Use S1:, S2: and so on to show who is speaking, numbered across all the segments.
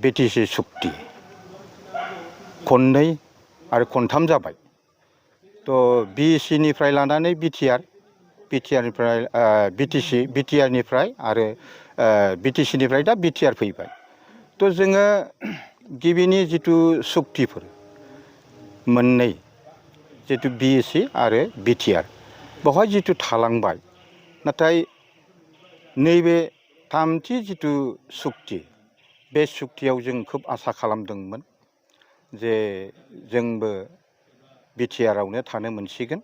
S1: BTC सुक्ति खननै आरो खनथाम जाबाय। थ' बिएसिनिफ्राय लानानै बिटिआरनिफ्राय बिटिआरनिफ्राय आरो बिटिसिनिफ्राय दा बिटिआर फैबाय। थ' जोङो गिबिनि जिथु सुक्तिफोर मोननै जिथु बिएसि आरो बिटिआर बेवहाय जिथु थालांबाय, नाथाय नैबे थामथि जिथु सुक्ति बे सुक्तियाव जों खोब आसा खालामदोंमोन जे जोंबो बिटिआरआवनो थानो मोनसिगोन।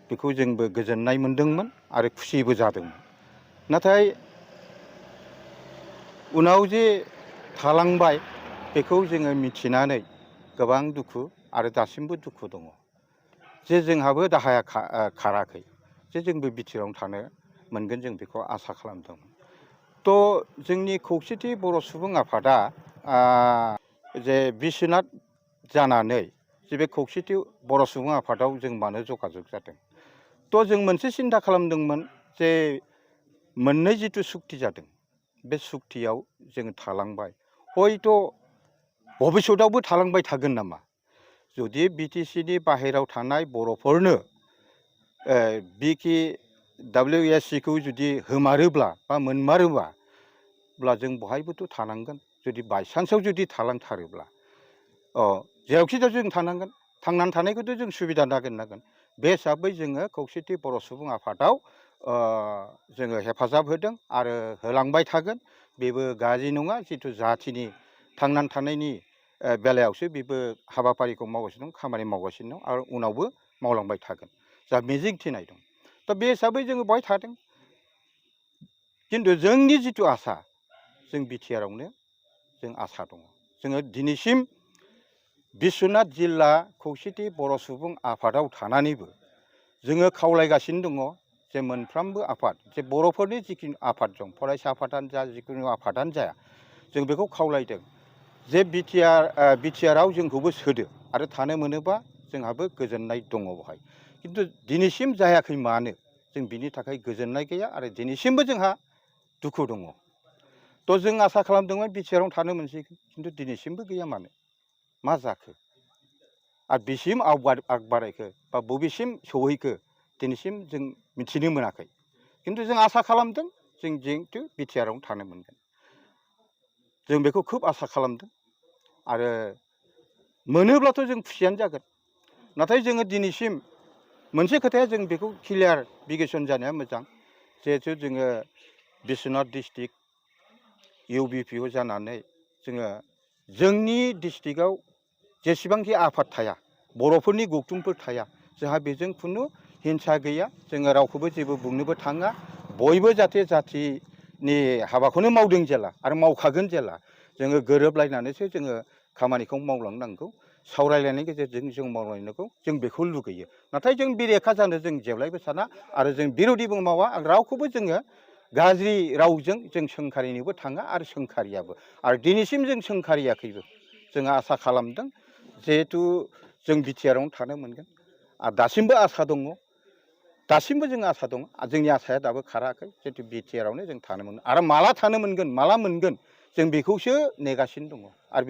S1: बेखौ जोंबो गोजोननाय मोनदोंमोन आरो खुसिबो जादोंमोन। नाथाय उनाव जे थालांबाय बेखौ जोङो मिथिनानै गोबां दुखु आरो दासिमबो दुखु दङ जे जोंहाबो दाहाया खाराखै जे जोंबो बिटिआरआवनो थानो मोनगोन, जों बेखौ आसा खालामदोंमोन। थ' जोंनि खौसेथि बर' सुबुं आफादा जे बिस्वनाथ जानानै जे बे खौसेथि बर' सुबुं आफादाव जों मानो जगाजग जादों। थ' जों मोनसे सिन्था खालामदोंमोन जे मोननै जिथु सुक्ति जादों बे सुक्तियाव जों थालांबाय, हयथ' भबिष्यतआवबो थालांबाय थागोन नामा। जुदि बिटिसिनि बाहेरायाव थानाय बर'फोरनो बिखि WSCखौ जुदि होमारोब्ला बा मोनमारोब्ला जों बहायबोथ' थानांगोन। जुदि बायसान्सआव जुदि थालांथारोब्ला जेरावखि जाया जों थानांगोन, थांनानै थानायखौथ' जों सुबिदा नागिरनांगोन। बे हिसाबै जोङो खौसेथि बर' सुबुं आफादाव जोङो हेफाजाब होदों आरो होलांबाय थागोन। बेबो गाज्रि नङा, जिथु जाथिनि थांनानै थानायनि बेलायावसो बेबो हाबाफारिखौ मावगासिनो दं, खामानि मावगासिनो दं आरो उनावबो मावलांबाय थागोन जा मिजिं थिनाय दं। दा बे हिसाबै जोङो बेवहाय थादों। खिन्थु जोंनि जिथु आसा, जों बिटिआरआवनो जों आसा दङ। जोङो दिनैसिम बिस्वनाथ जिल्ला खौसेथि बर' सुबुं आफादाव थानानैबो जोङो खावलायगासिनो दङ जे मोनफ्रोमबो आफाद, जे बर'फोरनि जिखिनि आफाद दं, फरायसा आफादानो जा जिखुनु आफादानो जाया, जों बेखौ खावलायदों जे बिटिआरआव जोंखौबो सोदो आरो थानो मोनोबा जोंहाबो गोजोननाय दङ बेवहाय। खिन्थु दिनैसिम जायाखै मानो, जों बिनि थाखाय गोजोननाय गैया आरो दिनैसिमबो जोंहा दुखु दङ। थ' जों आसा खालामदोंमोन बिटिआरआवनो थानो मोनसिगोन, खिन्थु दिनैसिमबो गैया मानो, मा जाखो आरो बिसिम आग बारायखो बा बबेसिम सौहैखो दिनैसिम जों मिथिनो मोनाखै। खिन्थु जों आसा खालामदों जों जिहेथु बिटिआरआवनो थानो मोनगोन, जों बेखौ खोब आसा खालामदों आरो मोनोब्लाथ' जों खुसियानो जागोन। नाथाय जोङो दिनैसिम मोनसे खोथाया जों बेखौ क्लियारिफिकेसन जानाया मोजां, जिहेथु जोङो बिस्वनाथ डिस्ट्रिक्ट UBPO जानानै जोङो जोंनि डिस्ट्रिक्टआव जेसेबांखि आफाद थाया, बर'फोरनि गौथुमफोर थाया, जोंहा बेजों खुनु हिंसा गैया। जोङो रावखौबो जेबो बुंनोबो थाङा। बयबो जाहाथे जाथिनि हाबाखौनो मावदों जेला आरो मावखागोन जेला, जोङो गोरोबलायनानैसो जोङो खामानिखौ मावलांनांगौ, सावरायलायनायनि गेजेरजों जों मावलांनांगौ, जों बेखौ लुगैयो। नाथाय जों बेरेखा जानो जों जेब्लायबो साना आरो जों बिर'धिबो मावा, रावखौबो जोङो गाज्रि रावजों जों सोंखारिनोबो थाङा आरो सोंखारियाबो। आरो दिनैसिम जों सोंखारियाखैबो। जोङो आसा खालामदों जिहेथु जों बिटिआरआवनो थानो मोनगोन आरो दासिमबो आसा दङ, दासिमबो जों आसा दङ। जोंनि आसाया दाबो खाराखै, जिहेतु बिटिआरआवनो जों थानो मोनगोन आरो माला थानो मोनगोन, माला मोनगोन, जों बेखौसो नेगासिनो दङ। आरो